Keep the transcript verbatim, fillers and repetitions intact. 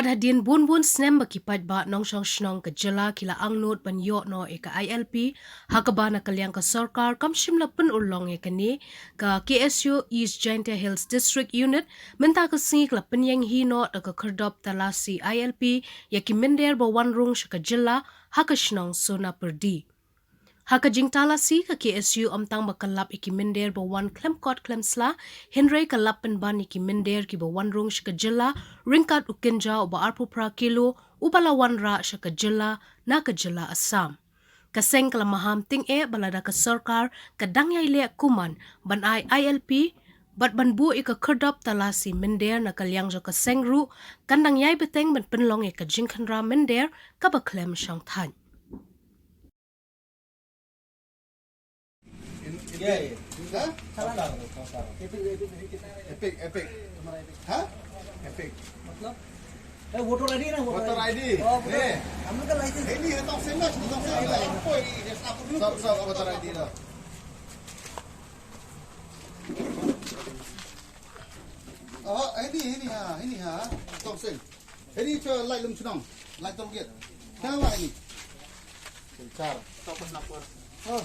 Hadien bun bun snem ba ki paidbah nongshong shnong ka jylla ki la angnud ban ïoh noh ïa ka I L P, ha kaba na ka liang ka sorkar kam shym la pynurlong ïa kane, ka K S U East Jaintia Hills District Unit mynta ka sngi ka la pynïeng hi noh da ka khyrdop talasi I L P ïa ki mynder ba wan rung sha ka jylla ha ka shnong Sonapyrdi. Ha ka jingtalasi, ka K S U ym tang ba ka lap ïa ki mynder ba wan khlem kot khlem sla, hynrei ka lap pynban ïa ki mynder kiba wan rung sha ka jylla ryngkat u kynja uba arphew phra kilo uba la wanrah sha ka jylla na ka jylla Assam. Ka seng ka la maham tyngeh ba lada ka sorkar ka dang ïai leh kumno ban ai I L P bad ban buh ïa ka khyrdop talasi mynder na ka liang jong ka seng ruh, kan dang ïai bteng ban pynlong ïa ka jingkhynra mynder kaba khlem shongthait. इन, इन, क्या है ये? हाँ? संसार, संसार। एपिक, एपिक। एपिक, एपिक। हाँ? एपिक। मतलब? ए, वोटर आईडी है ना, वोटर वोटर आईडी। आईडी। ओ, वोटर ए। हम लोग का लाइसेंस। ए, नहीं, ये तो सेम है, ये तो सेम है। नहीं, आपको ये, ये आपको सब, सब वोटर आईडी ना। Oh, ini, ini, ha, ini, ha. Tong sing. Ini cuba light lem chnong. Light tong giat. Kenapa ini? Car. Oh.